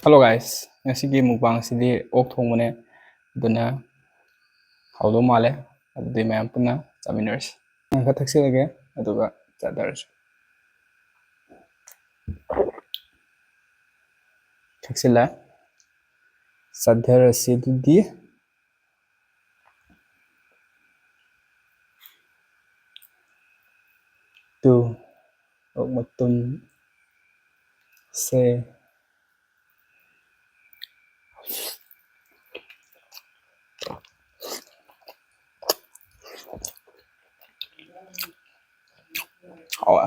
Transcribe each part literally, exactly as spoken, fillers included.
Hello guys, ꯉꯁꯤꯒꯤ mukbang ꯑꯁꯤꯗꯤ ꯑꯣꯛ ꯊꯣꯡꯕꯅꯦ, ꯑꯗꯨꯅ ꯍꯥꯎꯗꯧ ꯃꯥꯜꯂꯦ꯫ ꯑꯗꯨꯗꯤ ꯃꯌꯥꯝ ꯄꯨꯟꯅ ꯆꯥꯃꯤꯟꯅꯔꯁꯤ꯫ ꯈꯔ ꯊꯛꯆꯤꯜꯂꯒꯦ, ꯑꯗꯨꯒ ꯆꯥꯊꯔꯁꯤ꯫ ꯊꯛꯆꯤꯜꯂꯦ, ꯆꯥꯊꯔꯁꯤ ꯑꯗꯨꯗꯤ꯫ ꯇꯨ, ꯑꯣꯛ ꯃꯇꯨꯝ ꯁꯦ꯫ ꯍꯥꯎꯋꯦ꯫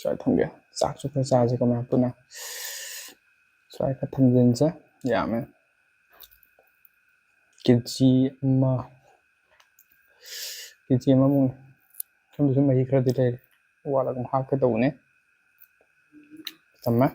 ꯁ꯭ꯋꯥꯏ ꯊꯝꯒꯦ꯫ ꯆꯥꯛꯁꯨ ꯈꯔ ꯆꯥꯁꯤꯀꯣ ꯃꯌꯥꯝ ꯄꯨꯟꯅ꯫ ꯁ꯭ꯋꯥꯏ ꯈꯔ ꯊꯝꯖꯤꯟꯁꯦ꯫ ꯌꯥꯝꯃꯦ꯫ ꯀꯦ ꯖꯤ ꯑꯃ, ꯀꯦ ꯖꯤ ꯑꯃꯃꯨꯛꯅꯤ꯫ ꯁꯣꯝꯗꯁꯨ ꯃꯍꯤ ꯈꯔꯗꯤ ꯂꯩꯔꯤ꯫ ꯋꯥꯠꯂꯒ ꯑꯃꯨꯛ ꯍꯥꯞꯀꯦ ꯇꯧꯕꯅꯦ꯫ ꯊꯝꯃꯦ꯫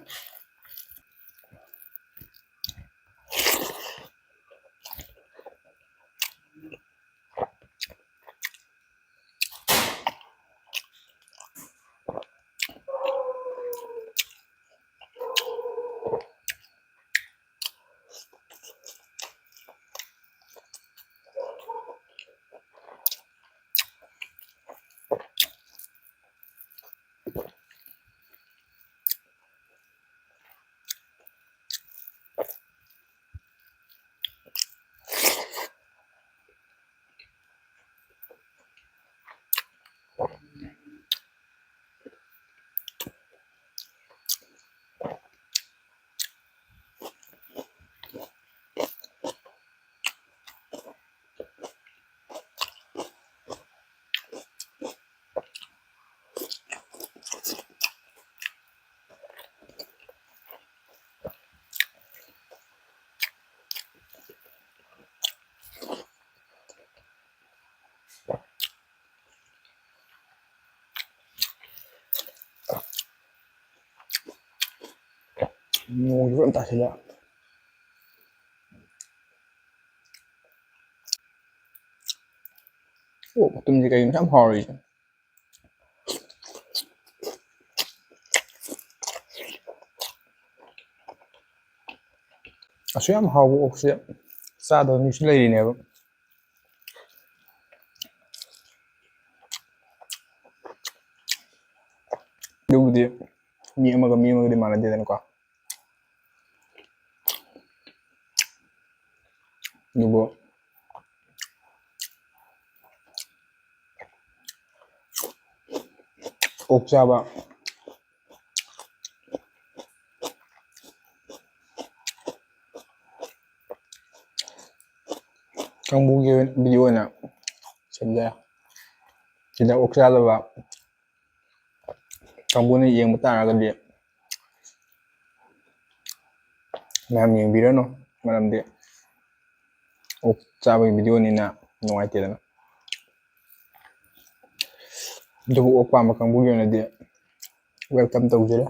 ꯅꯣꯡꯁꯨ ꯐꯖꯅ ꯇꯥꯁꯤꯜꯂꯛꯑꯦ꯫ ꯑꯣꯛ ꯃꯇꯨꯝꯁꯦ ꯀꯩꯒꯤꯅꯣ ꯌꯥꯝ ꯍꯥꯎꯔꯤꯁꯦ? ꯑꯁꯨꯛ ꯌꯥꯝ ꯍꯥꯎꯕ ꯑꯣꯛꯁꯦ ꯆꯥꯗꯕ ꯃꯤꯁꯨ ꯂꯩꯔꯤꯅꯦꯕ꯫ ꯑꯗꯨꯕꯨꯗꯤ ꯃꯤ ꯑꯃꯒ ꯃꯤ ꯑꯃꯒꯗꯤ ꯃꯥꯟꯅꯗꯦꯗꯅꯀꯣ꯫ ꯑꯗꯨꯕꯨ ꯑꯣꯛ ꯆꯥꯕ ꯀꯥꯡꯕꯨꯒꯤ video ꯑꯣꯏꯅ ꯁꯦꯝꯖꯔꯦ꯫ ꯁꯤꯗ ꯑꯣꯛ ꯆꯥꯗꯕ ꯀꯥꯡꯕꯨꯅ ꯌꯦꯡꯕ ꯇꯥꯔꯒꯗꯤ ꯃꯌꯥꯝ ꯌꯦꯡꯕꯤꯔꯅꯨ, ꯃꯔꯝꯗꯤ ꯑꯣꯛ ꯆꯥꯕꯒꯤ videoꯅꯤꯅ ꯅꯨꯡꯉꯥꯏꯇꯦꯗꯅ꯫ ꯑꯗꯨꯕꯨ ꯑꯣꯛ ꯄꯥꯝꯕ ꯀꯥꯡꯕꯨꯒꯤ ꯑꯣꯏꯅꯗꯤ welcome ꯇꯧꯖꯔꯦ꯫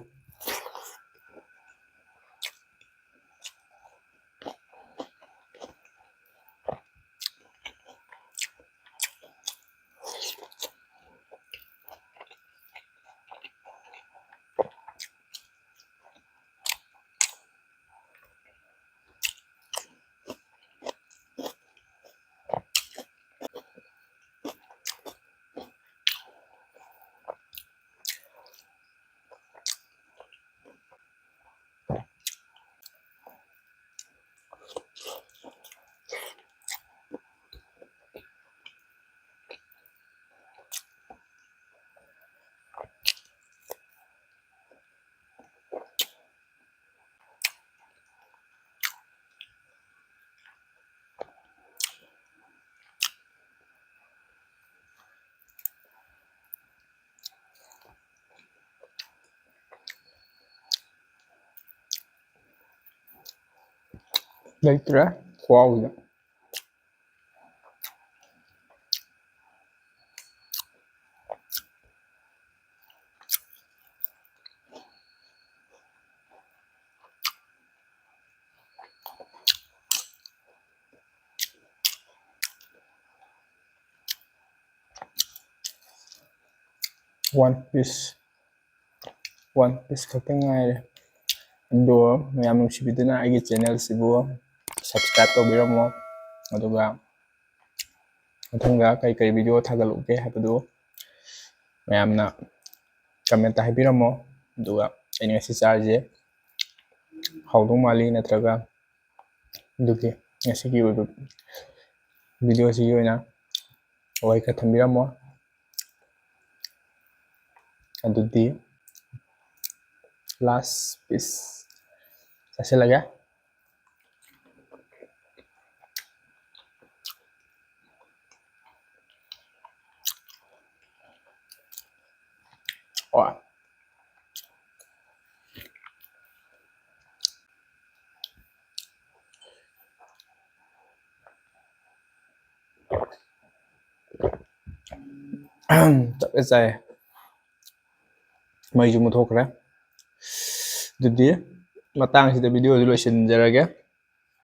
ꯂꯩꯇ꯭ꯔꯦ ꯈꯨꯍꯥꯎꯁꯤꯗꯤ꯫ One piece, one piece ꯈꯛꯇ ꯉꯥꯏꯔꯦ꯫ ꯑꯗꯣ ꯃꯌꯥꯝ ꯅꯨꯡꯁꯤꯕꯤꯗꯨꯅ ꯑꯩꯒꯤ channel ꯁꯤꯕꯨ subscribe ꯇꯧꯕꯤꯔꯝꯃꯣ꯫ ꯑꯗꯨꯒ ꯃꯊꯪꯗ ꯀꯔꯤ ꯀꯔꯤ video ꯊꯥꯒꯠꯂꯛꯎꯒꯦ ꯍꯥꯏꯕꯗꯨ ꯃꯌꯥꯝꯅ comment ꯇ ꯍꯥꯏꯕꯤꯔꯝꯃꯣ꯫ ꯑꯗꯨꯒ ꯑꯩꯅ ꯉꯁꯤ ꯆꯥꯔꯤꯁꯦ ꯍꯥꯎꯗꯧ ꯃꯥꯜꯂꯤ ꯅꯠꯇ꯭ꯔꯒ ꯑꯗꯨꯒꯤ ꯉꯁꯤꯒꯤ ꯑꯣꯏꯕ video ꯁꯤꯒꯤ ꯑꯣꯏꯅ ꯋꯥꯍꯩ ꯈꯔ ꯊꯝꯕꯤꯔꯝꯃꯣ꯫ ꯑꯗꯨꯗꯤ last piece ꯆꯥꯁꯤꯜꯂꯒꯦ꯫ ꯑꯣ꯫ ꯆꯞ ꯆꯥꯏ꯫ ꯃꯩꯁꯨ ꯃꯨꯠꯊꯣꯛꯈ꯭ꯔꯦ꯫ ꯑꯗꯨꯗꯤ ꯃꯇꯥꯡꯁꯤꯗ video ꯁꯤ ꯂꯣꯏꯁꯤꯟꯖꯔꯒꯦ꯫